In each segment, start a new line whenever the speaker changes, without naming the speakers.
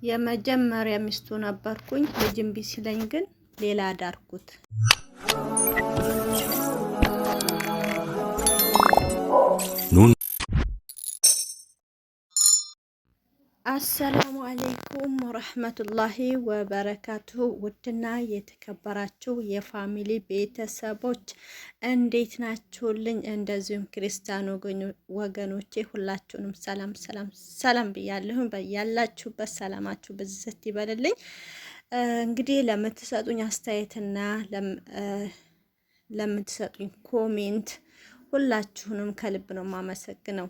የመጀመሪያ ሚስቱ ነበርኩኝ። ልጅ እምቢ ሲለኝ ግን ሌላ ዳርኩት። السلام عليكم ورحمة الله وبركاته። ውድና የተከበራችሁ የ family ቤተሰቦች እንዴት ናችሁልኝ? እንደዚሁም ክርስቲያን ወገኖቼ ሁላችሁንም ሰላም ሰላም ሰላም ብያለሁኝ። በያላችሁበት ሰላማችሁ ብዝት ይበልልኝ። እንግዲህ ለምትሰጡኝ አስተያየትና ለምትሰጡኝ comment ሁላችሁንም ከልብ ነው የማመሰግነው።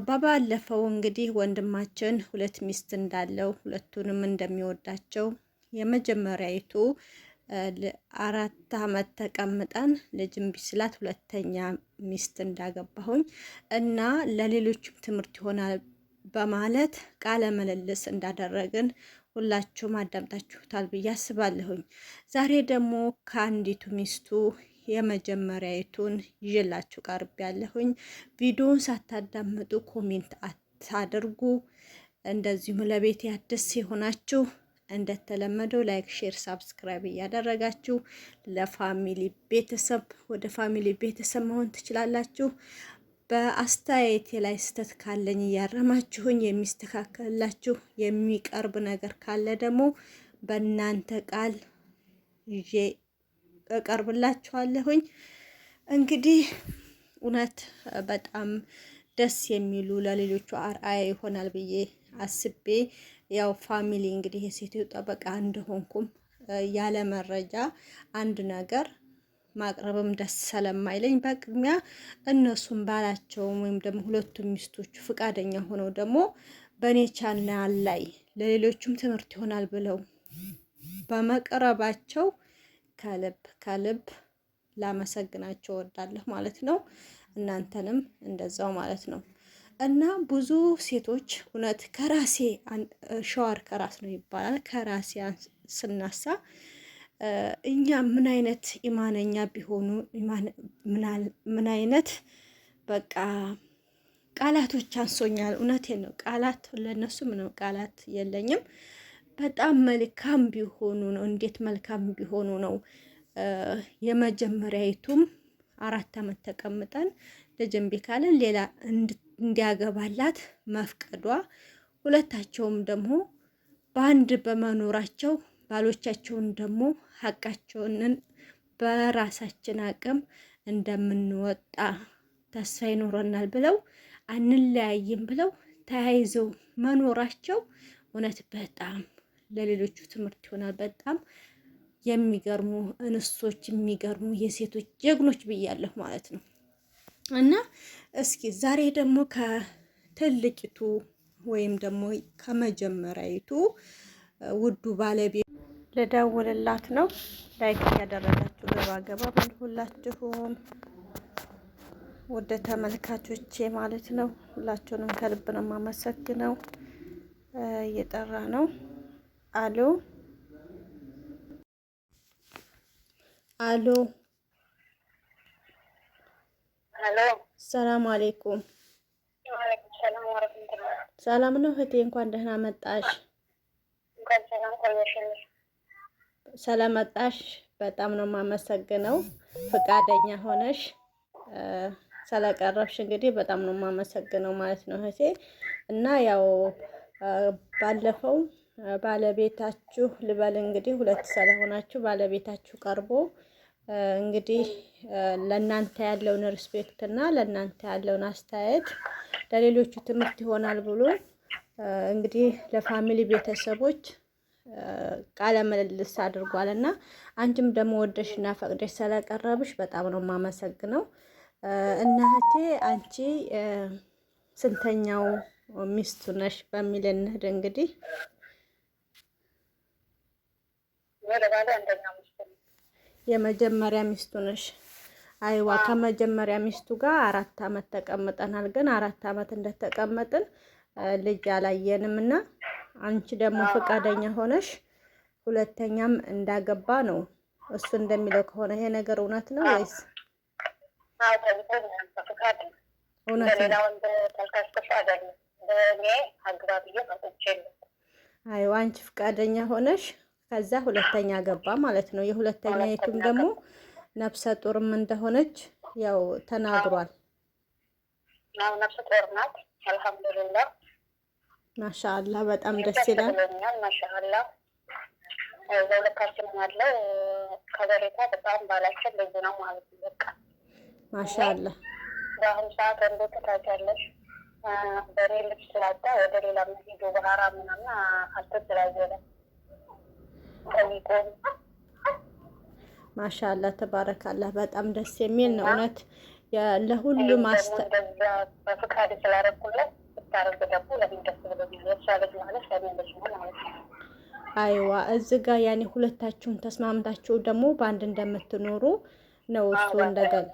በባለፈው እንግዲህ ወንድማችን ሁለት ሚስት እንዳለው ሁለቱንም እንደሚወዳቸው የመጀመሪያይቱ 4 አመት ተቀምጠን ልጅ እምቢ ስላት ሁለተኛ ሚስት እንዳገባሁኝ እና ለሌሎችም ትምህርት ይሆናል በማለት ቃለ ምልልስ እንዳደረግን ሁላችሁም አዳምጣችሁታል ብዬ አስባለሁኝ። ዛሬ ደግሞ ከአንዲቱ ሚስቱ የመጀመሪያይቱን ይዤላችሁ ቀርቤያለሁኝ። ቪዲዮውን ሳታዳምጡ comment አታድርጉ። እንደዚሁም ለቤት አዲስ የሆናችሁ እንደተለመደው like፣ share፣ subscribe እያደረጋችሁ ለ family ቤተሰብ ወደ family ቤተሰብ መሆን ትችላላችሁ። በአስተያየቴ ላይ ስህተት ካለኝ እያረማችሁኝ የሚስተካከልላችሁ የሚቀርብ ነገር ካለ ደግሞ በእናንተ ቃል ይዤ እቀርብላችኋለሁኝ። እንግዲህ እውነት በጣም ደስ የሚሉ ለሌሎቹ አርአያ ይሆናል ብዬ አስቤ ያው family እንግዲህ የሴትዮ ጠበቃ እንደሆንኩም ያለ መረጃ አንድ ነገር ማቅረብም ደስ ስለማይለኝ በቅድሚያ እነሱም ባላቸውም ወይም ደግሞ ሁለቱም ሚስቶቹ ፈቃደኛ ሆነው ደግሞ በእኔ ቻናል ላይ ለሌሎቹም ትምህርት ይሆናል ብለው በመቅረባቸው ከልብ ከልብ ላመሰግናቸው እወዳለሁ ማለት ነው። እናንተንም እንደዛው ማለት ነው። እና ብዙ ሴቶች እውነት ከራሴ ሸዋር ከራስ ነው ይባላል። ከራሴ ስናሳ እኛ ምን አይነት ኢማነኛ ቢሆኑ ምን አይነት በቃ ቃላቶች አንሶኛል። እውነቴን ነው። ቃላት ለእነሱ ምንም ቃላት የለኝም። በጣም መልካም ቢሆኑ ነው። እንዴት መልካም ቢሆኑ ነው። የመጀመሪያይቱም 4 ዓመት ተቀምጠን ልጅ እምቢ ካለን ሌላ እንዲያገባላት መፍቀዷ፣ ሁለታቸውም ደግሞ በአንድ በመኖራቸው ባሎቻቸውን ደግሞ ሀቃቸውንን በራሳችን አቅም እንደምንወጣ ተስፋ ይኖረናል ብለው አንለያይም ብለው ተያይዘው መኖራቸው እውነት በጣም ለሌሎቹ ትምህርት ይሆናል። በጣም የሚገርሙ እንስቶች፣ የሚገርሙ የሴቶች ጀግኖች ብያለሁ ማለት ነው። እና እስኪ ዛሬ ደግሞ ከትልቂቱ ወይም ደግሞ ከመጀመሪያይቱ ውዱ ባለቤት ልደውልላት ነው። like እያደረጋችሁ ገባ ገባ በሉ ሁላችሁም ወደ ተመልካቾቼ ማለት ነው። ሁላችሁንም ከልብ ነው የማመሰግነው። እየጠራ ነው። አሎ አሎ፣ ሰላም አሌይኩም። ሰላም ነው እህቴ፣ እንኳን ደህና መጣሽ። ስለመጣሽ በጣም ነው የማመሰግነው። ፈቃደኛ ሆነሽ ስለቀረብሽ እንግዲህ በጣም ነው የማመሰግነው ማለት ነው እህቴ። እና ያው ባለፈው ባለቤታችሁ ልበል እንግዲህ ሁለት ስለሆናችሁ ባለቤታችሁ ቀርቦ እንግዲህ ለእናንተ ያለውን respect እና ለእናንተ ያለውን አስተያየት ለሌሎቹ ትምህርት ይሆናል ብሎ እንግዲህ ለ family ቤተሰቦች ቃለ ምልልስ አድርጓል እና አንቺም ደግሞ ወደሽና ፈቅደሽ ስለቀረብሽ በጣም ነው የማመሰግነው። እና እህቴ አንቺ ስንተኛው ሚስቱ ነሽ በሚል እንሂድ እንግዲህ። የመጀመሪያ ሚስቱ ነሽ? አይዋ ከመጀመሪያ ሚስቱ ጋር 4 አመት ተቀምጠናል። ግን 4 አመት እንደተቀመጥን ልጅ አላየንም እና አንቺ ደግሞ ፈቃደኛ ሆነሽ ሁለተኛም እንዳገባ ነው እሱ እንደሚለው ከሆነ ይሄ ነገር እውነት ነው ወይስ እውነት ነው? አይዋ አንቺ ፍቃደኛ ሆነሽ ከዛ ሁለተኛ ገባ ማለት ነው። የሁለተኛ የቱም
ሁለተኛ
ደግሞ
ገባ።
ነፍሰ ጡርም እንደሆነች ያው ተናግሯል።
አዎ ነፍሰ ጡር ናት። አልሐምዱሊላህ
ማሻአላህ በጣም ደስ
ደስ
ይላል።
ብሎኛል። ማሻአላህ ለሁለታችንም ያለው ከበሬታ በጣም ባላችን ልዩ ነው ማለት ነው። በቃ
ማሻአላህ
በአሁኑ ሰዓት ወንዶቹ ታውቂያለሽ፣ በእኔ ልጅ ስላጣ ወደ ሌላ መሄዱ በሀራም ምናምን አልተዘላዘለም ጠይቆ
ማሻአላህ ተባረካላህ። በጣም ደስ የሚል ነው
እና
እውነት ለሁሉም
እኔም ደግሞ እንደዛ በፍቃድ ስላደረኩለት ስታደርግ ደግሞ ለምን ደስ ብሎኛል። የእሷ ልጅ ማለት ለእኔ ልጅ ነው ማለት ነው።
አይዋ እዚህ ጋር ያኔ ሁለታችሁን ተስማምታችሁ ደግሞ በአንድ እንደምትኖሩ ነው እሱ እንደገና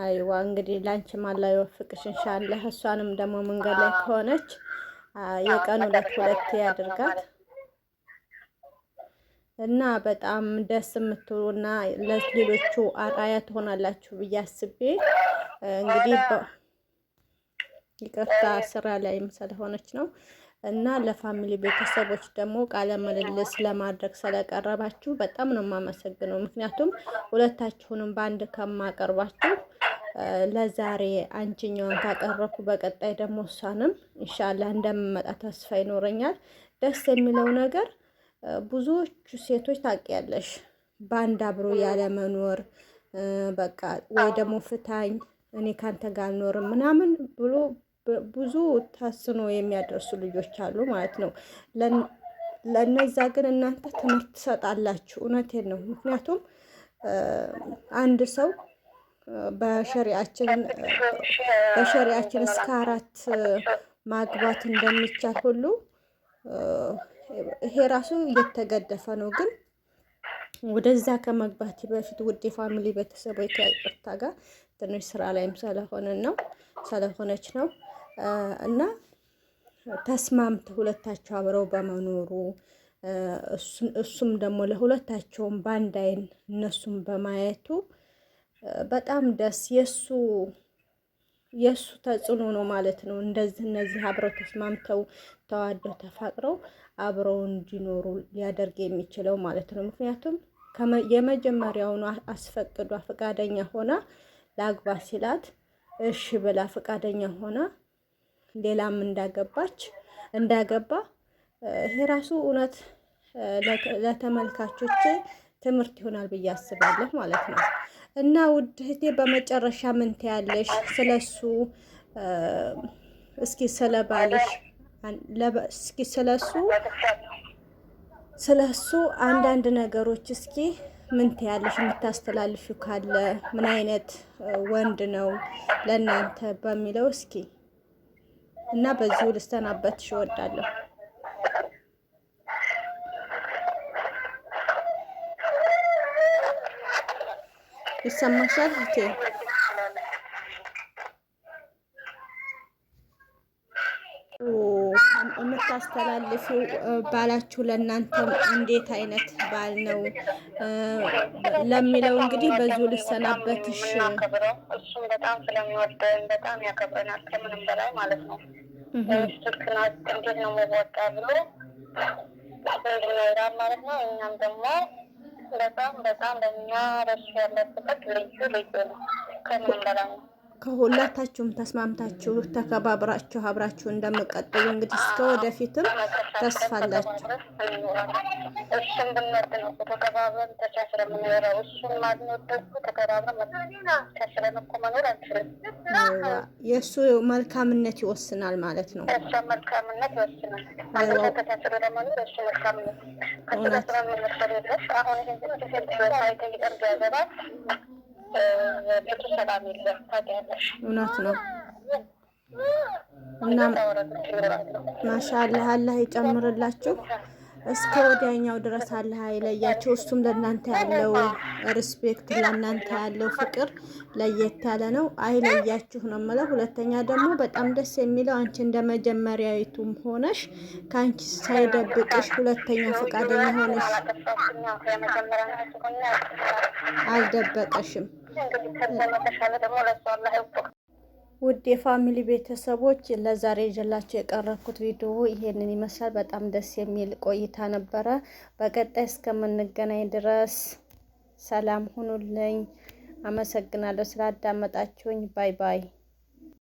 አይዋ እንግዲህ ላንቺም አላህ ይወፍቅሽ ኢንሻአላህ። እሷንም ደግሞ መንገድ ላይ ከሆነች የቀን ሁለት
መጨረሻ ላይ
ሁለት
ሀሳብ ነው
ያድርጋት
ማለት ነው።
እና በጣም ደስ የምትሉና ለሌሎቹ አርአያ ትሆናላችሁ ብዬ አስቤ እንግዲህ ይቅርታ ስራ ላይም ስለሆነች ነው እና ለ family ቤተሰቦች ደግሞ ቃለ ምልልስ ለማድረግ ስለቀረባችሁ በጣም ነው የማመሰግነው። ምክንያቱም ሁለታችሁንም በአንድ ከማቀርባችሁ ለዛሬ አንቺኛዋን ካቀረብኩ በቀጣይ ደግሞ እሷንም ኢንሻአላህ እንደምመጣ ተስፋ ይኖረኛል። ደስ የሚለው ነገር ብዙዎቹ ሴቶች ታውቂያለሽ፣ በአንድ አብሮ ያለመኖር በቃ ወይ ደግሞ ፍታኝ እኔ ካንተ ጋር አልኖርም ምናምን ብሎ ብዙ ተጽዕኖ የሚያደርሱ ልጆች አሉ ማለት ነው። ለነዛ ግን እናንተ ትምህርት ትሰጣላችሁ። እውነቴን ነው። ምክንያቱም አንድ ሰው በሸሪዓችን እስከ 4 ማግባት እንደሚቻል ሁሉ ይሄ ራሱ እየተገደፈ ነው። ግን ወደዛ ከመግባት በፊት ውድ የ family ቤተሰቦች ከይቅርታ ጋር ትንሽ ስራ ላይም ስለሆነች ነው እና ተስማምተው ሁለታቸው አብረው በመኖሩ እሱም ደግሞ ለሁለታቸውም በአንድ አይን እነሱም በማየቱ በጣም ደስ የሱ ተጽዕኖ ነው ማለት ነው። እንደዚህ እነዚህ አብረው ተስማምተው ተዋደው ተፋቅረው አብረው እንዲኖሩ ሊያደርግ የሚችለው ማለት ነው። ምክንያቱም የመጀመሪያውን አስፈቅዷ ፈቃደኛ ሆና ላግባ ሲላት እሺ ብላ ፈቃደኛ ሆና ሌላም እንዳገባ ይሄ ራሱ እውነት ለተመልካቾች ትምህርት ይሆናል ብዬ አስባለሁ ማለት ነው። እና ውድ እህቴ በመጨረሻ ምን ትያለሽ ስለሱ? እስኪ ስለባልሽ እስኪ ስለሱ አንዳንድ ነገሮች እስኪ ምን ትያለሽ? የምታስተላልፊው ካለ ምን አይነት ወንድ ነው ለእናንተ በሚለው እስኪ እና በዚሁ ልሰናበትሽ እወዳለሁ። ይሰማሻል እህቴ? የምታስተላልፊው ባላችሁ ለእናንተ እንዴት አይነት ባል ነው ለሚለው እንግዲህ በዚሁ ልሰናበትሽ።
እሱም በጣም ስለሚወደን በጣም ያከብረናል ከምንም በላይ ማለት ነው። ሚስቱ ናት እንዴት ነው መወጣ ብሎ እንድንኖራል ማለት ነው። እኛም ደግሞ በጣም በጣም ለእኛ ለእሱ ያለን ፍቅር ልዩ ልዩ ነው ከምንም በላይ ነው።
ከሁላታችሁም ተስማምታችሁ ተከባብራችሁ አብራችሁ እንደምቀጥሉ እንግዲህ እስከ ወደፊትም ተስፋ አላችሁ።
እሱን ብንወድ ነው ተከባብረን ተቻችለን የምንኖረው። እሱን ማንወድ ተከባብረን ተቻችለን እኮ መኖር አንችልም።
የእሱ መልካምነት ይወስናል ማለት ነው።
የእሱ መልካምነት ይወስናል። አንድ ሰው ተቻችሎ ለመኖር የእሱ መልካምነት ከእሱ ጋር ስምምነት ከሌለሽ አሁን ይሄን ሳይጠይቀን ቢያገባት ቤቱ ሰላም የለም። ታውቂያለሽ።
እውነት ነው። እና ማሻአላህ አላህ ይጨምርላችሁ እስከ ወዲያኛው ድረስ አላህ አይለያችሁ። እሱም ለእናንተ ያለው respect ለእናንተ ያለው ፍቅር ለየት ያለ ነው። አይለያችሁ ነው የምለው። ሁለተኛ ደግሞ በጣም ደስ የሚለው አንቺ እንደ መጀመሪያዊቱም ሆነሽ ከአንቺ ሳይደብቅሽ ሁለተኛ ፈቃደኛ ሆነሽ አልደበቀሽም። ውድ የ family ቤተሰቦች ለዛሬ ይዤላችሁ የቀረብኩት ቪዲዮ ይሄንን ይመስላል። በጣም ደስ የሚል ቆይታ ነበረ። በቀጣይ እስከምንገናኝ ድረስ ሰላም ሁኑልኝ። አመሰግናለሁ ስላዳመጣችሁኝ። Bye bye።